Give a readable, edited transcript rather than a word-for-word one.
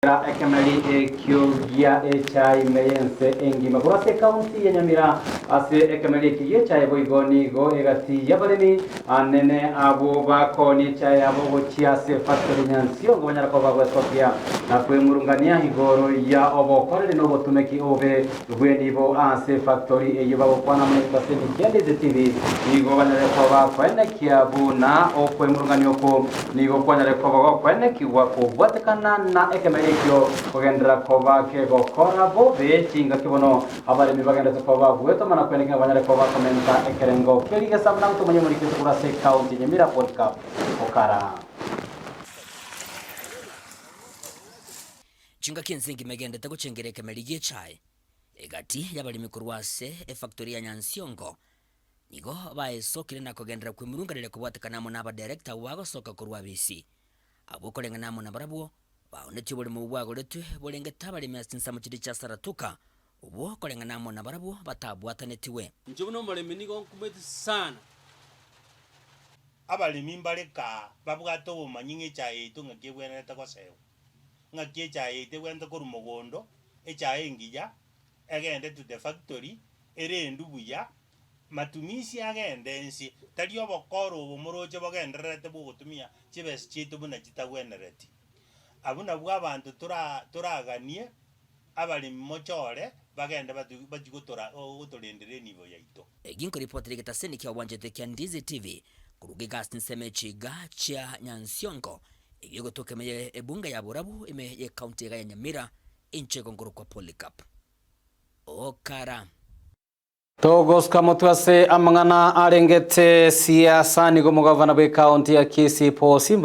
Kera ekemeri ekio gia echae ime y'ense engima korwa ase ekaunti ya Nyamira. Ase ekemeri ekio gi'echae boigo nigo egati y'abaremi anene abwo bakoonia echae yabo gochia ase efactory Nyansiongo banyare koba bagwesokia na kwemurungania igoro ya obokoreri na obotumeki obobe bw'enibo ase efactory eyio bagokwana amo negetaseni kia Ndizi TV nigo banyare koba koenekia buna okwemurungania okwo Nigo kwanyare koba gokwenekigwa kobwatekana na ekemeri ekio kogenderera koba kegokora bobe chingaki bono abaremi bagenderete koba gwetoma na kweneki ng'a banyare koba bakomenta ekerengo kia rigesa buna gotomanya omoriki oito korwa ase ekaunti ya Nyamira Polycarp Okara. Chingaki ense engima egenderete gochengera ekemeri gi'echae egati y'abaremi korwa ase efactory ya Nyansiongo Nigo baesokire na kogenderera kwemurunganeria kobwatekana amo n'abadirector abwo bagosoka korwa abisi. Abwo koreng'ana amo nabarabwo, baonetie oboremo obwo bwagoretwe borengete abaremi ase chinsemo chiria chia Saratoka, obwo koreng'ana amo nabarabwo batabwatanetigwe. Inche buna omoremi nigo nkumeti sana. Abaremi mbare kaa babwate obomanyi ng'a echae yaito ng'aki ebwenerete gosewa, ng'aki echae yaito ebwenerete korwa mogondo, echae engiya, egende to the factory, erendwe buya, Matumisi agende ense, tari obokora obo moroche bogendererete bw'ogotumia chibesa chiaito buna chitagwenereti. Abwo nabwo abanto tora toraganie abaremi mochore bagende batu bachie gotora gotorendera enibo yaito. Egi nkoripotera egetaseni kia obwanchete kia Ndizi TV koruga egasi nsemo echiga chia Nyansiongo eyio egotoka ime ye ebunge ya Borabu ime ye county iga ya Nyamira inche igo nkorokwa Polycarp Okara. Togosuka motwe ase amang'ana arengete siasa nigo omogavana bw'ekaunti ya Kisii Paul Simba.